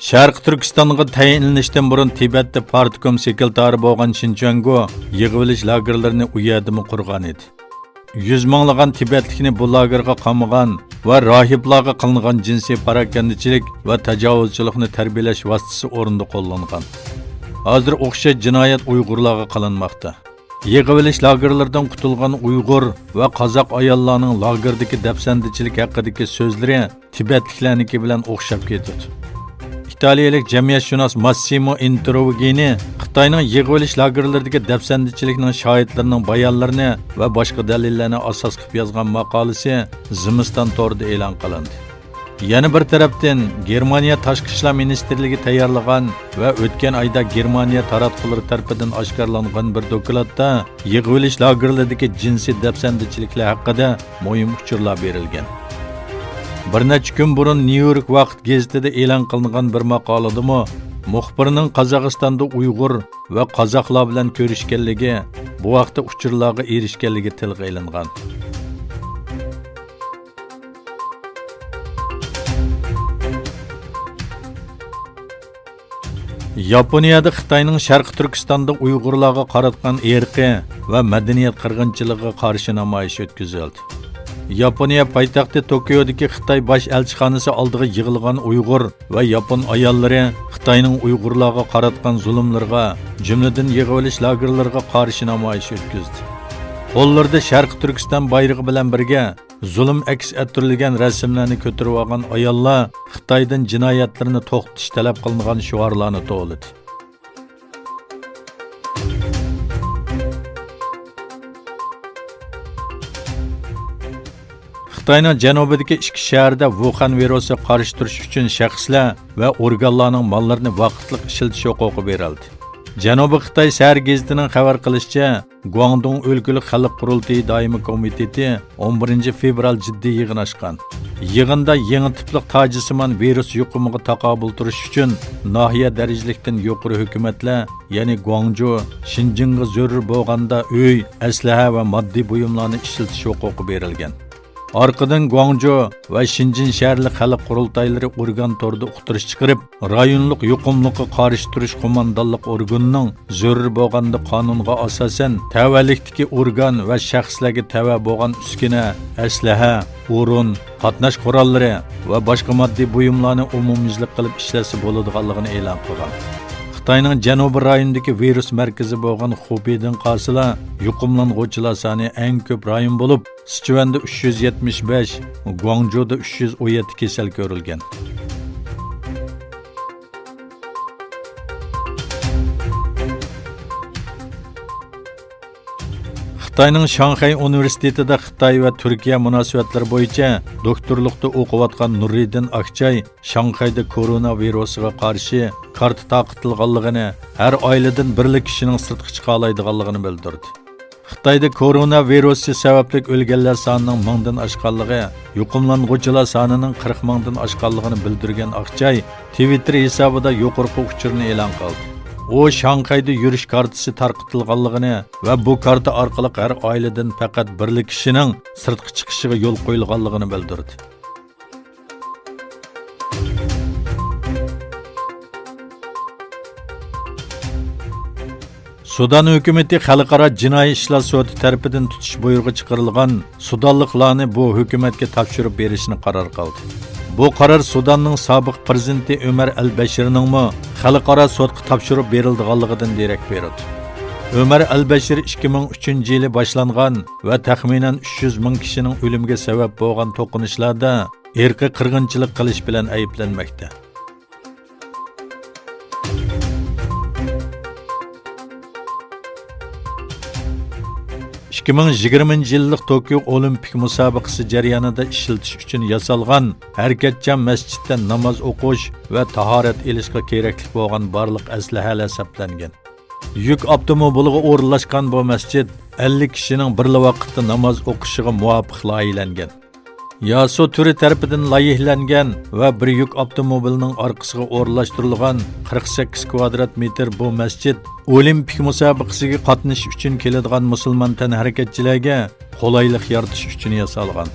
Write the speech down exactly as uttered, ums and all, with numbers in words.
شەرقىي تۈركىستانغا تەيىنلىنىشتىن بۇرۇن تىبەتتە پارتكوم سېكرېتارى بولغان شىن چۈەنگو يىغىۋېلىش لاگېرلىرىنى ئۇ يەردىمۇ قۇرغان ئىدى. يۈز مىڭلىغان تىبەتلىكنى بۇ لاگېرغا قامىغان ۋە راھىبلارغا قىلىنغان جىنسىي پاراكەندىچىلىك ۋە تاجاۋۇزچىلىقنى تەربىيەلەش ۋاسىتىسى ئورنىدا قوللانغان. ھازىر ئوخشاش جىنايەت ئۇيغۇرلارغا قىلىنماقتا. يىغىۋېلىش لاگېرلىرىدىن قۇتۇلغان ئۇيغۇر ۋە قازاق ئاياللارنىڭ لاگېردىكى دەپسەندىچىلىك ھەققىدىكى سۆزلىرى تىبەتلىكلەرنىڭكى بىلەن ئوخشاپ كېتىدۇ. ئىتالىيەلىك جەمئىيەتشۇناس ماسسىمو ئىنتروۋىگىنى خىتاينىڭ يىغىۋېلىش لاگېرلىرىدىكى دەپسەندىچىلىكنىڭ شاھىتلىرىنىڭ بايانلىرىنى ۋە باشقا دەلىللەرنى ئاساس قىلىپ يازغان ماقالىسى زىمىستان تورىدا ئېلان قىلىندى. يەنە بىر تەرەپتىن، گېرمانىيە تاشقى ئىشلار مىنىستىرلىكى تەييارلىغان ۋە ئۆتكەن ئايدا گېرمانىيە تاراتقۇلىرى تەرىپىدىن ئاشكارىلانغان بىر دوكلاتتا يىغىۋېلىش لاگېرلىرىدىكى جىنسىي دەپسەندىچىلىكلەر ھەققىدە مۇھىم ئۇچۇرلار بېرىلگەن. بىر نەچچە كۈن بۇرۇن نيۇ يورك ۋاقىت گېزىتىدە ئېلان قىلىنغان بىر ماقالىدىمۇ مۇخبىرنىڭ قازاقىستاندا ئۇيغۇر ۋە قازاقلار بىلەن كۆرۈشكەنلىكى، بۇ ھەقتە ئۇچۇرلارغا ئېرىشكەنلىكى تىلغا ئېلىنغان. ياپونىيەدە خىتاينىڭ شەرقىي تۈركىستاندا ئۇيغۇرلارغا قاراتقان ئىرقىي ۋە مەدەنىيەت قىرغىنچىلىقىغا قارشى نامايىش ئۆتكۈزۈلدى. ياپونىيە پايتەختى توكيودىكى خىتاي باش ئەلچىخانىسى ئالدىغا يىغىلغان ئۇيغۇر ۋە ياپون ئاياللىرى خىتاينىڭ ئۇيغۇرلارغا قاراتقان زۇلۇملىرىغا، جۈملىدىن يىغىۋېلىش لاگېرلىرىغا قارشى نامايىش ئۆتكۈزدى. قوللىرىدا شەرقىي تۈركىستان بايرىقى بىلەن بىرگە زۇلۇم ئەكس ئەتتۈرۈلگەن رەسىملەرنى كۆتۈرۈۋالغان ئاياللار خىتايدىن جىنايەتلىرىنى توختىتىش تەلەپ قىلىنغان شوئارلارنى توۋلىدى. خىتاينىڭ جەنۇبىدىكى ئىككى شەھەردە ۋۇخەن ۋىرۇسىغا قارشى تۇرۇش ئۈچۈن شەخسلەر ۋە ئورگانلارنىڭ ماللىرىنى ۋاقىتلىق ئىشلىتىش ھوقۇقى بېرىلدى. جەنۇبىي خىتاي سەھەر گېزىتىنىڭ خەۋەر قىلىشىچە، گۇاڭدۇڭ ئۆلكىلىك خەلق قۇرۇلتىيى دائىمىي كومىتېتى ئون بىرىنچى فېۋرال جىددىي يىغىن ئاچقان. يىغىندا يېڭى تىپلىق تاجىسىمان ۋىرۇس يۇقۇمىغا تاقابىل تۇرۇش ئۈچۈن ناھىيە دەرىجىلىكتىن يۇقىرى ھۆكۈمەتلەر، يەنى گۇاڭجۇ، شىنجىڭغا زۆرۈر بولغاندا ئۆي، ئەسلىھە ۋە ماددىي بۇيۇملارنى ئىشلىتىش ھوقۇقى بېرىلگەن. ئارقىدىن گۇاڭجۇ ۋە شىنجىن شەھەرلىك خەلق قۇرۇلتايلىرى ئورگان تورىدا ئۇقتۇرۇش چىقىرىپ، رايونلۇق يۇقۇملۇققا قارشى تۇرۇش قوماندانلىق ئورگىنىنىڭ زۆرۈر بولغاندا قانۇنغا ئاساسەن تەۋەلىكتىكى ئورگان ۋە شەخسلەرگە تەۋە بولغان ئۈسكۈنە، ئەسلىھە، ئورۇن، قاتناش قوراللىرى ۋە باشقا ماددىي بۇيۇملارنى ئومۇميۈزلۈك قىلىپ ئىشلەتسە بولىدىغانلىقىنى ئېلان قىلغان. خىتاينىڭ جەنۇبىي رايونىدىكى ۋىرۇس مەركىزى بولغان خۇبېيدىن قارىسىلا، يۇقۇملانغۇچىلار سانى ئەڭ كۆپ رايون بولۇپ، سىچۈەندە ئۈچ يۈز يەتمىش بەش، گۇاڭجۇدا ئۈچ يۈز ئون يەتتە كېسەل كۆرۈلگەن. خىتاينىڭ شاڭخەي ئۇنىۋېرسىتېتىدا خىتاي ۋە تۈركىيە مۇناسىۋەتلىرى بويىچە دوكتورلۇقتا ئوقۇۋاتقان نۇرىدىن ئاكچاي شاڭخەيدە كورونا ۋىرۇسىغا قارشى كارتا تارقىتىلغانلىقىنى، ھەر ئائىلىدىن بىرلا كىشىنىڭ سىرتقا چىقالايدىغانلىقىنى بىلدۈردى. خىتايدا كورونا ۋىرۇسى سەۋەبلىك ئۆلگەنلەر سانىنىڭ مىڭدىن ئاشقانلىقى، يۇقۇملانغۇچىلار سانىنىڭ قىرىق مىڭدىن ئاشقانلىقىنى بىلدۈرگەن ئاكچاي تىۋىتتېر ھېسابىدا يۇقىرىقى ئۇچۇرنى ئېلان قىلدى. ئۇ شاڭخەيدە يۈرۈش كارتىسى تارقىتىلغانلىقىنى ۋە بۇ كارتا ئارقىلىق ھەر ئائىلىدىن پەقەت بىرلا كىشىنىڭ سىرتقا چىقىشىغا يول قويۇلغانلىقىنى بىلدۈردى. سۇدان ھۆكۈمىتى خەلقئارا جىنايى ئىشلار سوتى تەرىپىدىن تۇتۇش بۇيرۇقى چىقىرىلغان سۇدانلىقلارنى بۇ ھۆكۈمەتكە تاپشۇرۇپ بېرىشنى قارار قىلدى. بۇ قارار سۇداننىڭ سابىق پىرېزىدېنتى ئۆمەر ئەل بەشىرنىڭمۇ خەلقئارا سوتقا تاپشۇرۇپ بېرىلىدىغانلىقىدىن دېرەك بېرىدۇ. ئۆمەر ئەل بەشىر ئىككى مىڭ ئۈچىنچى يىلى باشلانغان ۋە تەخمىنەن ئۈچ يۈز مىڭ كىشىنىڭ ئۆلۈمىگە سەۋەب بولغان توقۇنۇشلاردا ئىرقىي قىرغىنچىلىق قىلىش بىلەن ئەيىبلەنمەكتە. ئىككى مىڭ يىگىرمىنچى يىللىق توكيو ئولىمپىك مۇسابىقىسى جەريانىدا ئىشلىتىش ئۈچۈن ياسالغان ھەرىكەتچان مەسچىتتە ناماز ئوقۇش ۋە تاھارەت ئېلىشقا كېرەكلىك بولغان بارلىق ئەسلىھەلەر سەپلەنگەن. يۈك ئاپتوموبىلىغا ئورۇنلاشقان بۇ مەسچىت ئەللىك كىشىنىڭ بىرلا ۋاقىتتا ناماز ئوقۇشىغا مۇۋاپىق لايىھەلەنگەن. ياسۇ تۈرى تەرىپىدىن لايىھىلەنگەن ۋە بىر يۈك ئاپتوموبىلىنىڭ ئارقىسىغا ئورۇنلاشتۇرۇلغان قىرىق سەككىز كۋادرات مېتىر بۇ مەسچىت ئولىمپىك مۇسابىقىسىگە قاتنىشىش ئۈچۈن كېلىدىغان مۇسۇلمان تەنھەرىكەتچىلەرگە قولايلىق يارىتىش ئۈچۈن ياسالغان.